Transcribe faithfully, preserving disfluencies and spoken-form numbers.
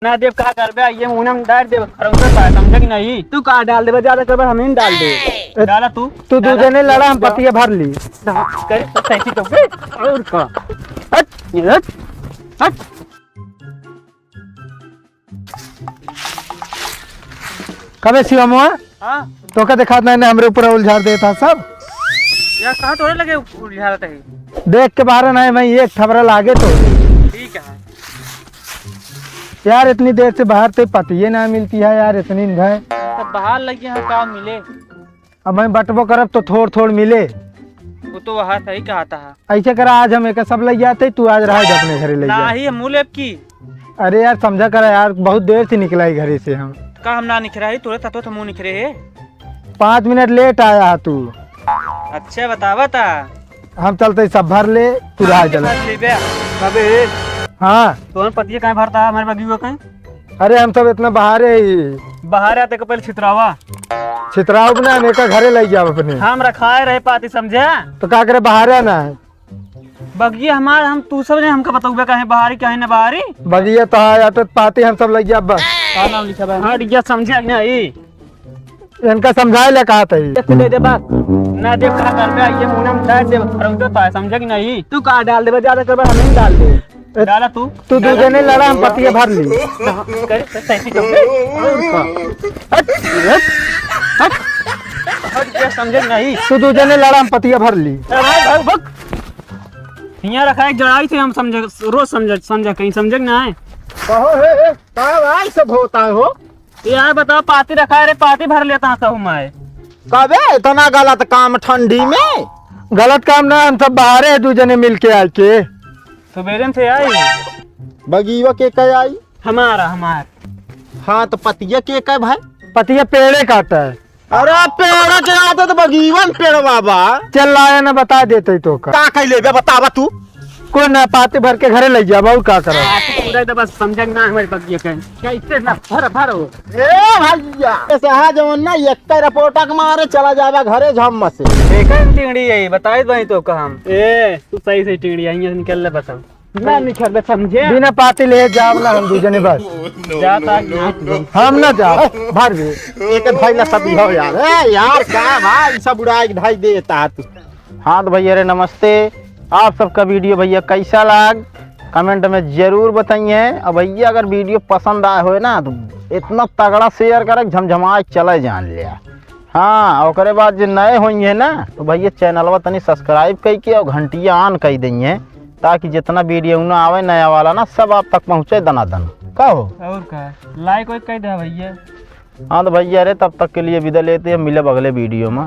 ना देब, का करबे? ये मुंह में डाल देब, खरौंदा सा, समझे कि नहीं? तू का डाल देबे? ज्यादा करबे, हम ही डाल दे। डाला तू। तू दू डाला। जने लड़ा, हम पतिया भर ली। करे तो सही तो। और का? हट, हट, हट। कबे शिवमुआ? हाँ। तोका देखात नहीं ना, हमरे ऊपर उलझार देता सब। यार, कहाँ तोरे लगे उलझारत है? देख के बाहर ना है, मैं एक थबरा लागे तो। ठीक है। यार, इतनी देर से बाहर ते पतिये ना मिलती है यार, इतनी भय। तब बाहर लगे हैं, काम मिले। अब मैं बटबो करब तो थोड़ थोड़ मिले। वो तो वहाँ सही कहा था। ऐसे करा, आज हम एका सब लइ जाते, तू आज रहा जा अपने घरे लइ जा। नाही, हम मुँह लेब की। अरे यार, समझा करा यार, बहुत देर से निकला ही घरे से हम। का हम ना निकरा ही, तोरे तत्व तो मुँह निकरे है। पाँच मिनट लेट आया है तू। अच्छा, बतावा ता। हम चलते सब भर ले, तू रहा चला। भर लेबे। अबे, हाँ। तोहन पतिया काहे भरता है हमारे बगियो काहे? अरे, हम सब इतना बाहरे ही। बाहरे आते के पहले छितरावा। छितराव ना, हम एका घरे लइ जाब अपने। हम रखाए रहे पाती, समझे? तो का करे, बाहरे ना है। बगिया हमार, हम तू सब ने हमका बतौबे काहे बाहरी, काहे ना बाहरी? बगिया तो है, आते पाती हम सब लइ जाब बस। का नाम लिखा बा? हाँ, या समझे कि नहीं? इनका समझाए ले कहा था ये। तू दे दे बस। ना दे, का करबे? ये मुंह में डाल दे, खरौंदा सा, समझे कि नहीं? तू का डाल देबे? ज्यादा करबे, हम ही डाल दे। डाला तू। तू दू जने लड़ा, हम पतिया भर ली। करे तो सही तो। और का? हट, हट, हट। हट, क्या समझे नहीं? तू दू जने लड़ा, हम पतिया भर ली। ए भाई, भाग, भाग। हियाँ रखा एक जड़ाई थे, हम समझे, रोज समझे, समझे कहीं, समझे कि ना है? कहो हे, हे, का भाई सब होता है हो? यार बताओ, पाती रखा है रे, पाती भर लेता हूँ कहूँ मैं। कबे इतना गलत काम ठंडी में? गलत काम ना, हम सब बाहरे है, दू जने मिल के आए के। सुबेरे से आई। बगीवा के कह आई? हमारा, हमार। हाँ, तो पतिया के कह भाई? पतिया पेड़े काटा है। अरे, पेड़ के आदत बगीवन पेड़ बाबा। चल लाया ना, बता देते तो का। का कह लेबे, बतावा तू। कोई ना, पाती भर के घरे लइ जाब, और का करब? आ, तू पूरा एकदम बस समझे ना हमारी बगिया के। कैसे ना भर, भर हो। ए भैया, ऐसे है जवन ना, एक रिपोर्ट के मारे चला जाबा घरे झम से। एक टिंगड़ी है, बताई दो तो का हम। ए, तू सही से टिंगड़ी है, यहाँ से निकल ले बस अब। ना निकल बे, समझे? बिना पाती ले जाब ना हम दू जने बस। जाता कि ना तू? हम ना जाब, भर भी। एक भाई ला सब हो यार। ए यार, का भाई सब उड़ाई ढाई देता तू। हाँ तो भैया रे नमस्ते, आप सबका वीडियो भैया कैसा लाग, कमेंट में जरूर बताइए। और भैया अगर वीडियो पसंद आए होए ना तो इतना तगड़ा शेयर करे, झमझमाए चले जान लिया। हाँ, ओकरे बाद जे नए होइहे ना, तो भैया चैनलवा तनी सब्सक्राइब कइके और घंटिया on कइ दइहे, ताकि जितना वीडियो ना आवे नया वाला ना, सब आप तक पहुँचे दनादन। का हो? और का? लाइक वाइक कइ दे भैया। हाँ तो भैया रे, तब तक के लिए विदा लेते हैं, मिलब अगले वीडियो में।